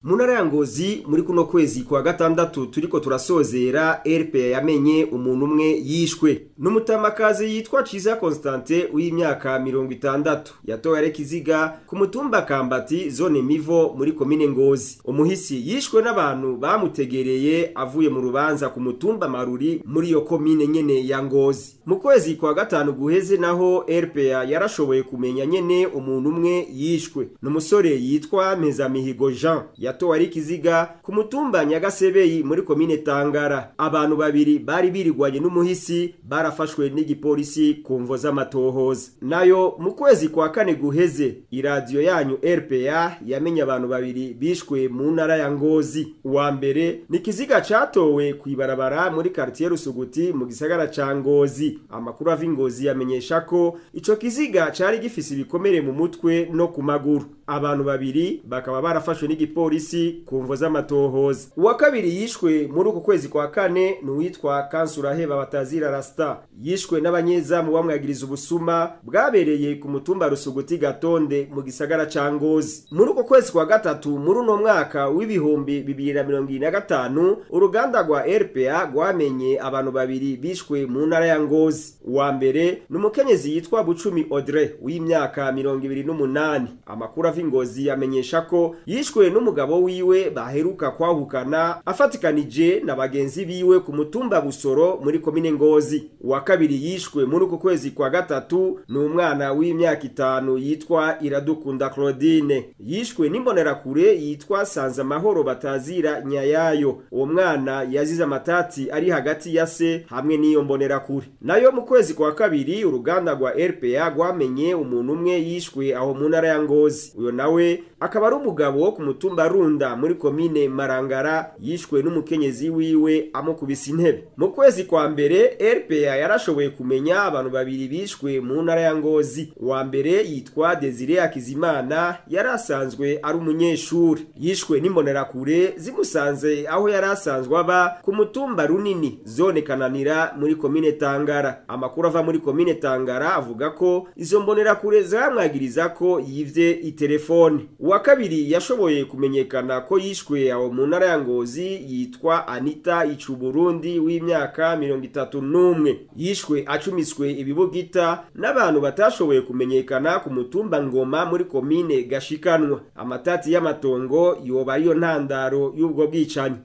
Mu ntara ya Ngozi, muri kuno kwezi kwa gatandatu turiko turasozera, RPA yamenye umuntu umwe yishwe n'umutamakazi yitwa Ciza Constantin w'imyaka 60, yatowe ari kiziga ku mutumba Kambati, zone Mivo, muri komine Ngozi. Umuhisi yishwe n'abantu bamutegereye avuye mu rubanza ku mutumba Maruri, muri iyo komine nyene ya Ngozi. Mu kwezi kwa gatanu guheze naho, RPA yarashoboye kumenya nyene umuntu umwe yishwe n'umusore yitwa Mpezamihigo Jean, yatowe ari kiziga ku mutumba Nyagasebeyi, muri komine Tangara. Abantu babiri bari birigwanye n'umuhisi barafashwe n'igipolisi ku mvo z'amatohoza. Nayo mu kwezi kwa kane guheze, iradiyo yanyu RPA yamenye abantu babiri bishwe mu ntara ya Ngozi. Uwa mbere ni kiziga catowe kw'ibarabara muri quartier Rusuguti, mu gisagara ca Ngozi. Amakuru ava Ngozi yamenyesha ko ico kiziga cari gifise ibikomere mu mutwe no ku maguru. Abantu babiri bakaba barafashwe n'igipolisi ku mvo z'amatohoza. Uwa kabiri yishwe muri uku kwezi kwa kane ni uwitwa Kansuraheba batazira Rasta, yishwe n'abanyezamu bamwagiriza ubusuma bwabereye ku mutumba Rusuguti Gatonde, mu gisagara ca Ngozi. Muri uku kwezi kwa gatatu, muri uno mwaka w'2025, uruganda rwa RPA rwamenye abantu babiri bishwe mu ntara ya Ngozi. Uwa mbere ni umukenyezi yitwa Bucumi Audrey w'imyaka 28. Amakuru ava Ngozi yamenyesha ko yishwe n'umugabo wiwe baheruka kwahukana, afatikanije na bagenzi biwe ku mutumba Busoro, muri komine Ngozi. Uwa kabiri yishwe muri uku kwezi kwa gatatu ni umwana w'imyaka 5 yitwa Iradukunda Claudine, yishwe n'imbonerakure yitwa Sanzamahoro batazira Nyayayo. Uwo mwana yazize amatati ari hagati ya se hamwe n'iyo mbonerakure. Nayo mu kwezi kwa kabiri, uruganda rwa RPA rwamenye umuntu umwe yishwe aho mu ntara ya Ngozi. Uyo nawe akaba ari umugabo wo ku mutumba Runda, muri komine Marangara, yishwe n'umukenyezi wiwe amukubise intebe. Mu kwezi kwa mbere, RPA yarashoboye kumenya abantu babiri bishwe mu ntara ya Ngozi. Uwa mbere yitwa Desire Akizimana, yari asanzwe ari umunyeshuri, yishwe n'imbonerakure zimusanze aho yari asanzwe aba ku mutumba Runini, zone Kananira, muri komine Tangara. Amakuru ava muri komine Tangara avuga ko izo mbonerakure zamwagiriza ko yivye itelefone. Uwa kabiri yashoboye kumenyekana ko yishwe aho mu ntara ya Ngozi yitwa Anita Icuburundi w'imyaka 31, yishwe acumiswe ibibugita n'abantu batashoboye kumenyekana ku mutumba Ngoma, muri komine Gashikanwa. Amatati y'amatongo yoba ariyo ntandaro y'ubwo bwicanyi.